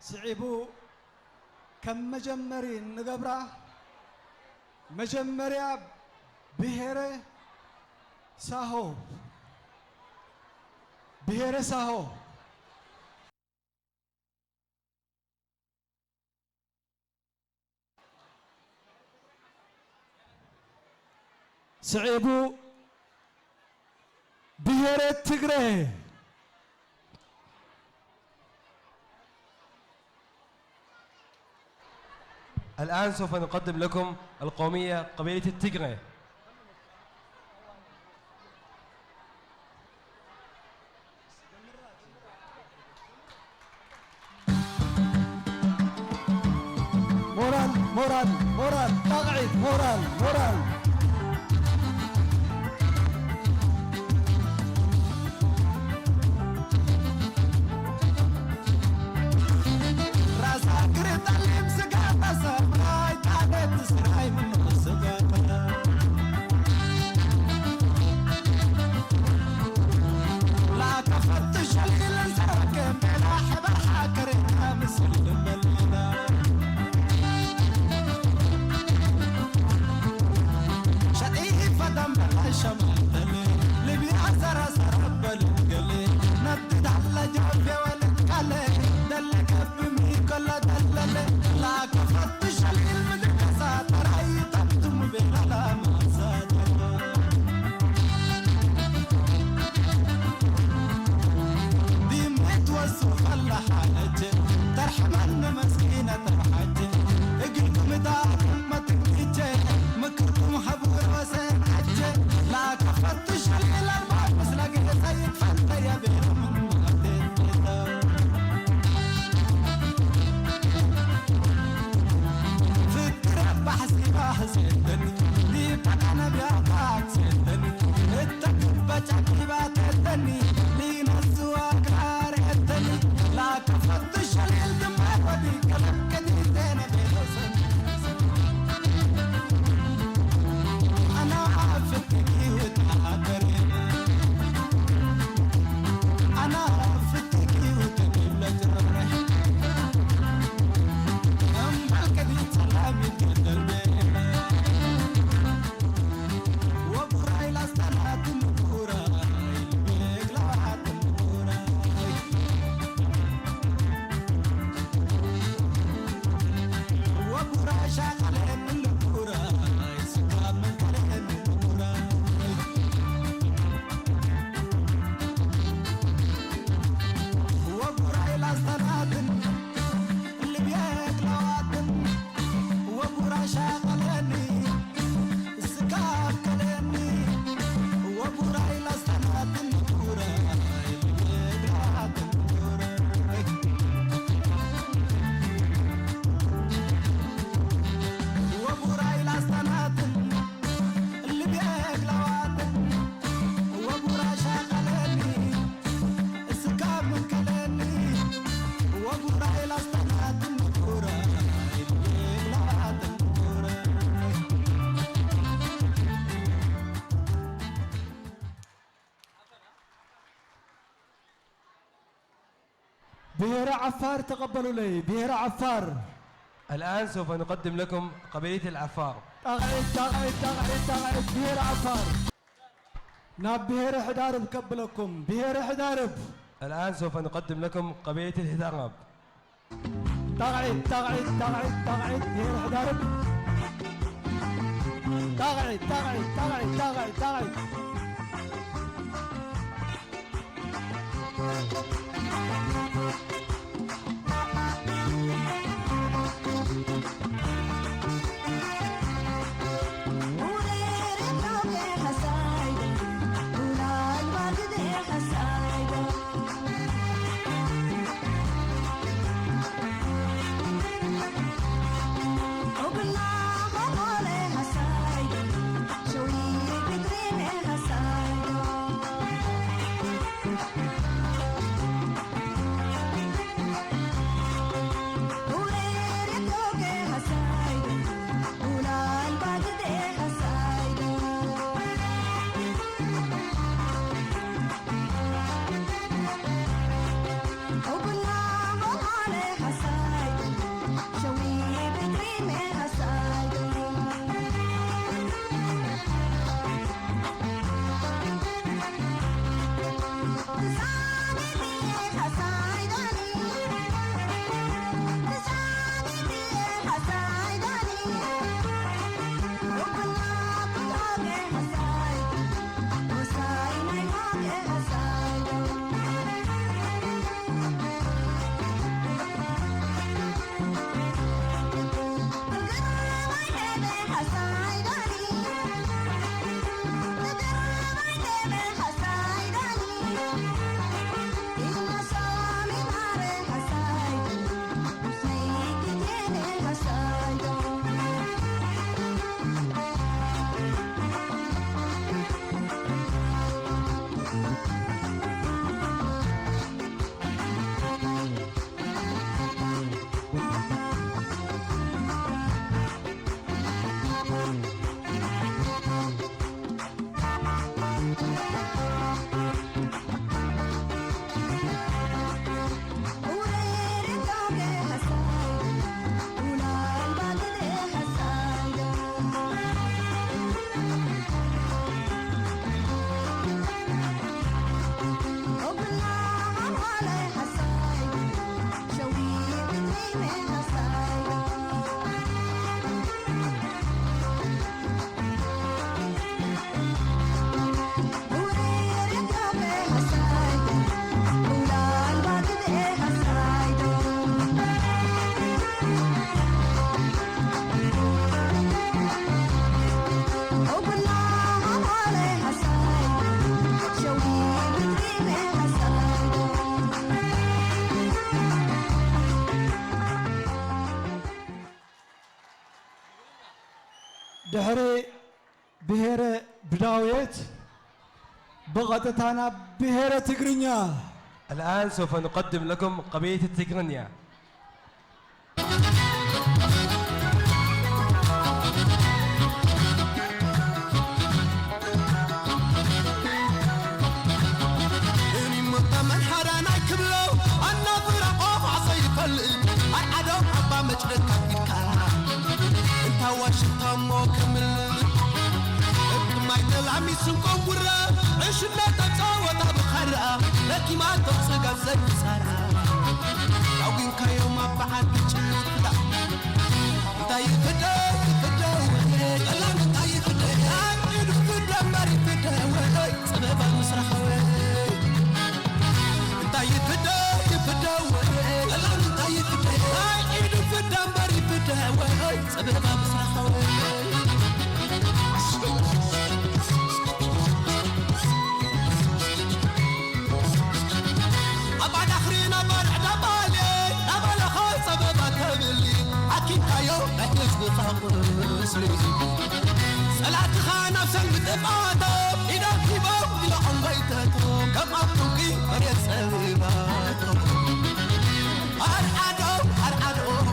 ስዒቡ ከም መጀመሪ እንገብራ፣ መጀመርያ ብሄረ ሳሆ፣ ብሄረ ሳሆ። ስዒቡ ብሄረ ትግረ። الآن سوف نقدم لكم القومية قبيلة التيغري. ሞራል ሞራል ሞራል ጣቕዒት ሞራል ሞራል። ራሳ ግሪ ጠሊም ስጋ ተሰማይ ጣደት ስራይ ምኖ ስጋ ላከፈት ሸሊል ሰረከ ሜላ ሕበር ሓከሬና ምስል በልና ሸጢ ፈደም በላ ሸማተል ልቢ ኣዘራ ሰረበል ገሌ ነቲ ዳለ ጃፌ ወልቃለ ደለ ከብሚ ከላ ደለለ ላከፈት ሸሊል ምድር ከሳ ተራይ ጠምቱም ቤላላ ማሳተል ዲመት ወሱ ፈላ ሓጀ ተርሐመን መስኪነ ተርሓጀ እግል ክምዳ መትግጀ ምክርኩም ሐቡር ወሰን ሓጀ ላከፈት ሸሊል ኣልባ ምስለ ገሰ ይትፈንተ የቤለ ምን ማደት ፍክረ ባሕሲባ ሐሴተኒ ዲበቃ ነቢያታት ሴተኒ እተግበ ጫኪባ ተተኒ ሊነሱ ኣግራር የተኒ ላከፈት ሸሊል ድማ ወዲ ከለቀዲ ተነቤሎሰን ኣና ፍትኪ ውታደር ኣና ፍትኪ ውትብል ለጭረረ እምባል ከዲ ሰላም ይትደልበ ወቡራይ ላስተናትን ብሄረ ዓፋር ተቐበሉለይ። ብሄረ ዓፋር። الآن سوف نقدم لكم قبيلة العفار. ጣቕዒት ጣቕዒት ጣቕዒት ጣቕዒት ብሄረ ዓፋር። ናብ ብሄረ ሕዳርብ ከብለኩም። ብሄረ ሕዳርብ። الآن سوف نقدم لكم قبيلة الهدرب. ጣቕዒት ጣቕዒት ጣቕዒት ጣቕዒት ብሄረ ሕዳርብ። ጣቕዒት ጣቕዒት ጣቕዒት ጣቕዒት ጣቕዒት። ድሕሪ ብሄረ ብዳውየት ብቐጥታ ናብ ብሄረ ትግርኛ። الآن سوف نقدم لكم قبيلة التقرنية. እኔም ወጣ መን ሓራ ናይ ክብሎ ኣናፍራ ቆፋ ዘይፈልጥ ኣርዓዶ ኣባ መጭረካ ኢድካ እንታ ዋሽታ እሞ ክምልጥ እቅማይ ተላሚስን ቆንጉራ ዕሽና ተጻወታ ብኻራ ለኪማ ተጽጋ ዘይሳራ ኣውጊንካዮም ኣባ ዓዲ ጭፍራ እንታይ ይፍደ ይፍደ ጠላም እንታይ ይፍደ ኢዱ ፍደ እምበር ይፍደ ወይ ጸበባ ምስራኻ ወይ እንታይ ይፍደ ይፍደ ወይ ጠላም እንታይ ይፍደ ኢዱ ፍደ እምበር ይፍደ ወይ ጸበባ ምስራኻ ወይ ኣባዳኽሪ ነበር ዕዳባሌ ናባለኻ ጸበባ ተብሊ ኣኪንካዮ ናይ ህዝብኻ ቁስሊ ጸላእትኻ ናብ ሰልሚ ጥፍኣቶም ኢዶም ሂቦም ኢሎም ጎይተቶም ከም ኣብ ጡንቂ መሬት ጸቢባቶም ኣርዓዶም ኣርዓዶም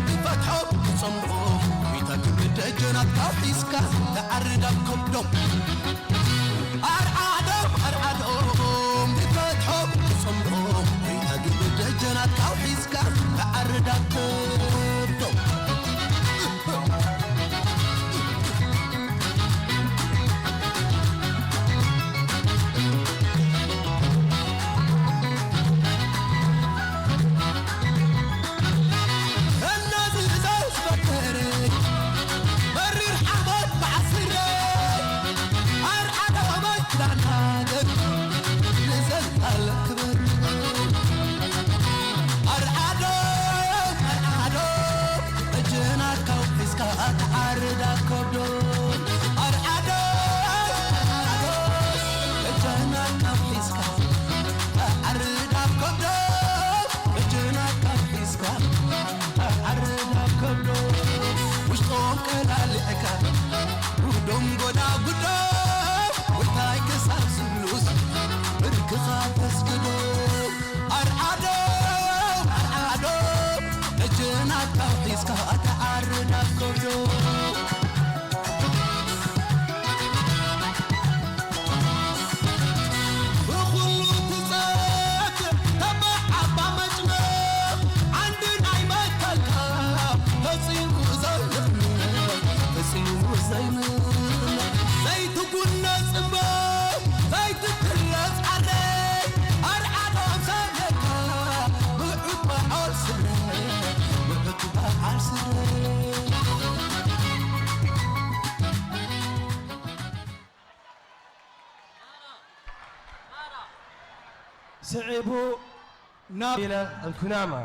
ብፈትሖም ክጸምዶ ጎይታ ክብል ደጀናት ካብ ሒዝካ ተዓርድ ኣብ ከብዶም ኣርዓዶም ኣርዓዶም ብፈትሖም ክጸምዶ ጎይታ ክብል ደጀናት ካብ ሒዝካ ተዓርድ ኣብ ከብዶም ስዒቡ ናብ إلى الكنامة.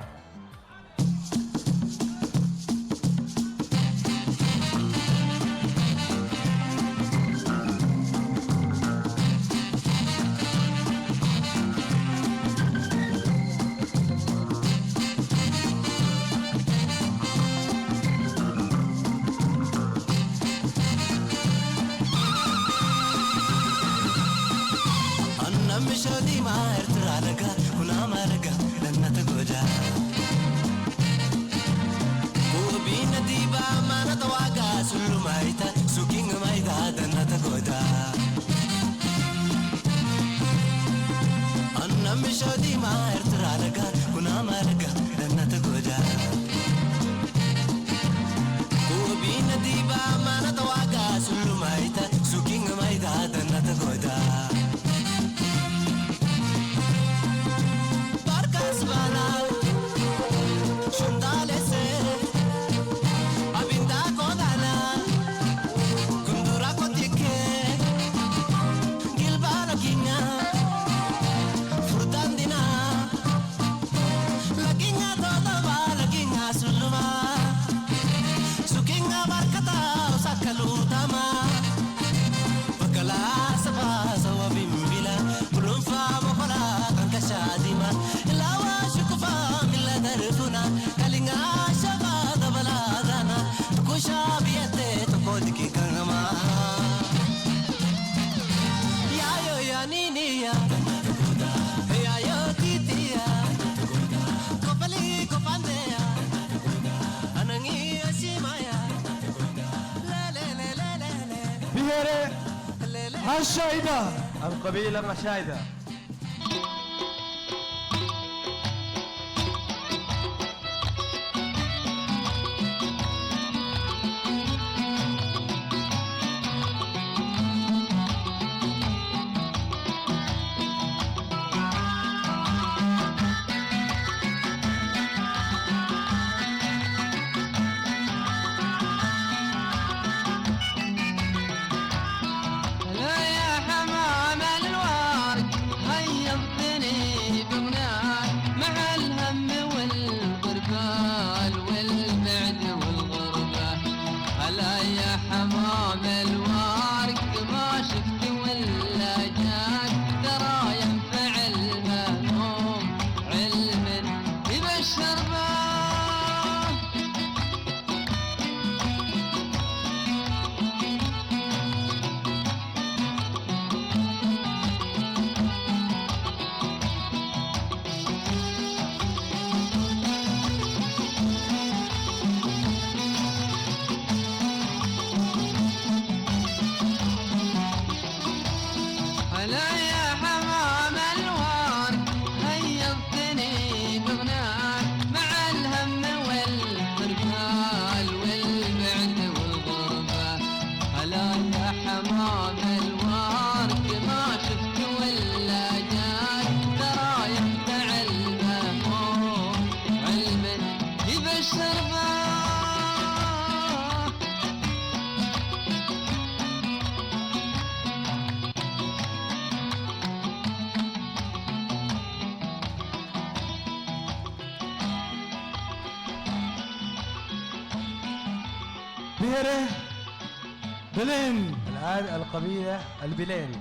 الشايدة. القبيلة الشايدة. لا يا حمام الورد، هيا اغني بغناك مع الهم والغربال والبعد والغربة. هلا يا حمام الورد، ما شفت ولا جاك، ترى ينفع المهموم علم يبشر به. هلا يا حمام الورد، هيا اغني بغناك مع الهم والغربال والبعد والغربة. هلا يا حمام الورد، ما شفت ولا جاك، ترى ينفع المهموم علم يبشر به. بيرة بلين. الآن القبيلة البلين.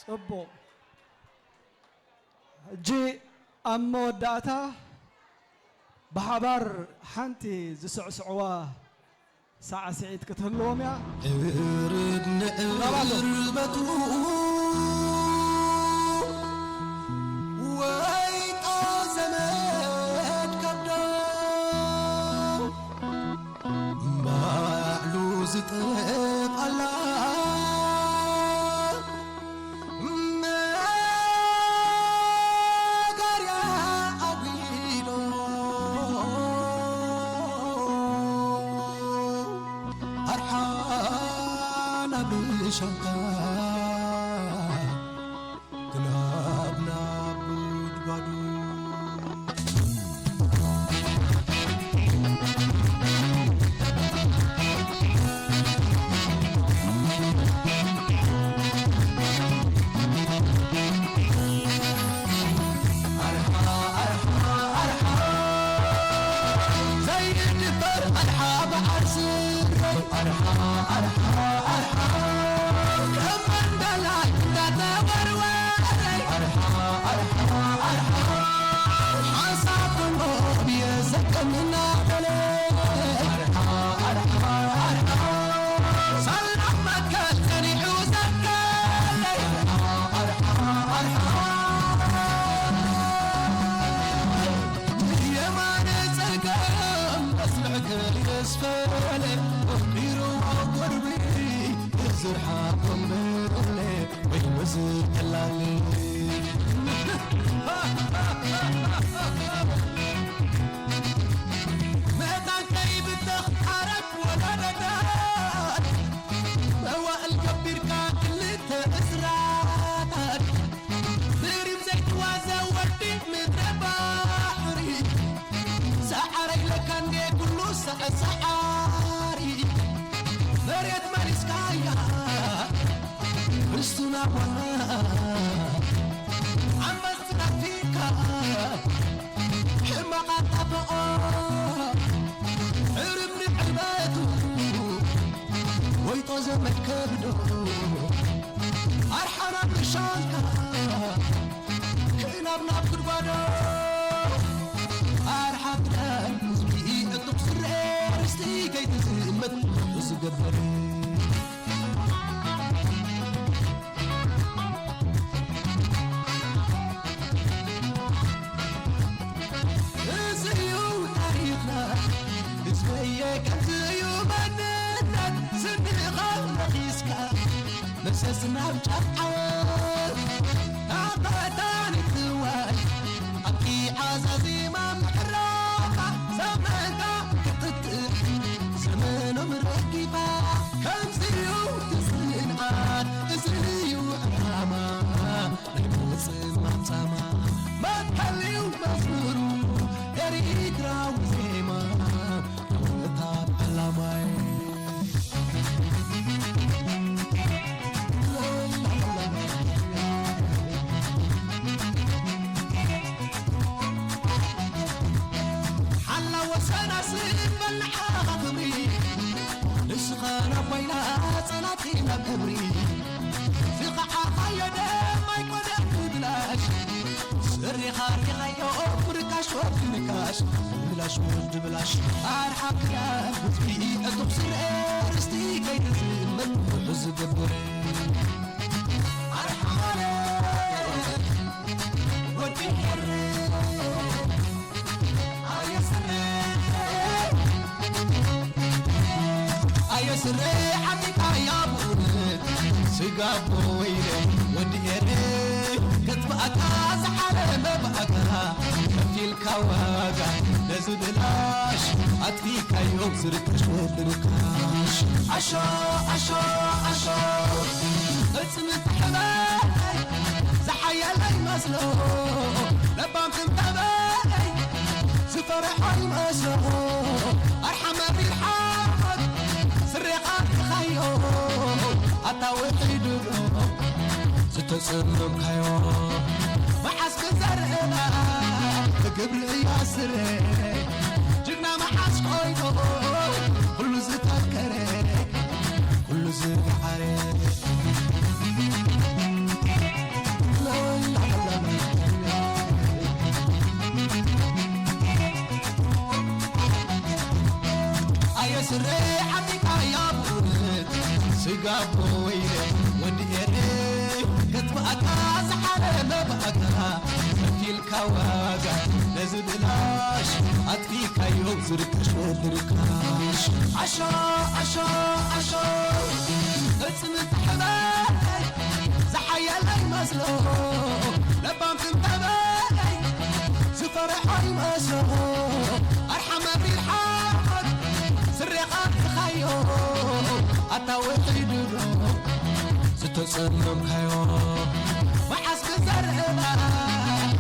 ጽቡቕ። ሕጂ ኣብ መወዳእታ ብሓባር ሓንቲ ዝስዕስዕዋ ሳዕስዒት ክትህልዎም እያ። ዕርብ ንዕርበቱ ወይ ጣዘመት ከብዶ ባዕሉ ዝጠቓላ መጋርያ ኣጒዶ ኣርሓና ብሻንካ ክላብ ናብ ጉድጓዱ። ኣርሓ፣ ኣርሓ፣ ኣርሓ፣ ዘይድፈር ኣርሓ በዓል ስረይ። ኣርሓ፣ ኣርሓ፣ ኣርሓ፣ ከም መንደላይ እንዳተወርወረ። ኣርሓ፣ ኣርሓ፣ ኣርሓ፣ ሓንሳብ ኮንጎ ብየ ዘቀምና በለ። ኣርሓ፣ ኣርሓ፣ ኣርሓ፣ ሰላም መትከል ጸኒሑ ዘከለይ። ኣርሓ፣ ኣርሓ፣ ኣርሓ፣ የማነ ጸጋም መስርዕ ከየስፈለ፣ ወቂሩ ኣብ ጎርቢ ዝርሓ ኮምበለ፣ ወይ መዝተላለ። መታን ከይብተኽ ዓረብ ወለደታት፣ መዋእል ገቢርካ ክልተ እዝራታት፣ ብሪም ዘይትዋዘ ወዲ ምድረ ባሕሪ፣ ሰዓረ ኢለካ እንዴ ኩሉ ሰ-፣ ሰዓሪ፣ መሬት መሊስካያ ርስቱና ጓና፣ ዓመት ናፊካ ሕማቕ ኣጣብቆ፣ ዕርብ ንዕርበቱ፣ ወይጦ ዘመድ ከብዶ፣ ኣርሓና ብሻንካ፣ ክናብ ናብ ጉድጓዶ፣ ኣርሓ ክዳን ህዝቢ ዕጡቕ ስረ፣ ርስቲ ከይትዝመት ዝገብር። እዚ እዩ ታሪኽና፣ ህዝበየ፣ ከምዚ እዩ መንነት፣ ስንኻ ነኺስካ፣ መሰስ ናብ ጫፍ ዓወት፣ ኣብ መታን ትዋይ፣ ኣብቲ ዓዛዚማ ምሕራታ፣ ዘመንካ ክትጥእ፣ ዘመኖም ረጊፋ፣ ከምዚ እዩ እቲ ጽንዓት፣ እዚ እዩ ዕላማ። ናይ ምጽማም ጻማ መትከልዩ መዝሙሩ ኤሪትራዊ ዜማ ዓወታት ዓላማይ። ሓላ ወሰና ስበል ንዓኻ ክብሪ ንስኻ ናብ ባይላ ጸላቲ ናብ እምሪ ዝኸዓኻዮ ደም ኣይኮነን ብብላሽ። ስሪኻ ሪኻዮ ብርካሽ ወዲ ርካሽ፣ ብላሽ ወዲ ብላሽ። ኣርሓ ክዳን ህዝቢ ዕጡቕ ስረ ርስቲ ከይትዝመት ውሑስ ዝገብር። ኣርሓ ማለት ወዲ ኤረ ኣየ ስረ፣ ኣየ ስረ ዓጢቃያ ብእውነት ስጋቦ ወይነ ወዲ ኤረ ከጥፍኣካ ዝሓለመ ብኣጋ ከፊልካ ዋጋ ነዚ ብላሽ ኣጥፊእካዮ ዝርከሽ ወዲ ርካሽ። ኣሾ ኣሾ ኣሾ ቅጽ ምትሕበ ዝሓየለ ይመስሎ ለባም ክንተበይ ዝፈርሖ ይመስሎ ኣርሓ መሪር ሓሞት ስሬኻ ርኢኻዮ ኣታ ውሒዱ ዶ ዝተጸመምካዮ መዓስ ክዘርእና ብግብሪ እያ ስረ ጅግና መዓስ ኮይኑ ኩሉ ዝተከረ ኩሉ ዝገዓረ። ዓጢቃ ያቡን ስጋ ቦይ ወዲ ኤረይ ክትባእካ ዝሓለመ ባእካ ከፊልካ ዋጋ ነዚ ብላሽ ኣጥፊካዮ ዝርከሽ ወዲ ርካሽ ኣሾ ኣሾ ኣሾ ቅጽ ምትሕበይ ዝሓየለ ይመስሎ ለባም ክንተበይ ዝፈርሖ ይመስሎ ኣርሓ መብሪድ ሓወት ስሬኻ ትኻዮ ኣታ ውሒድዶ ዝተጸለምካዮ መዓስ ክዘርዕላ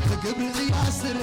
ብግብሪ እያ ስረ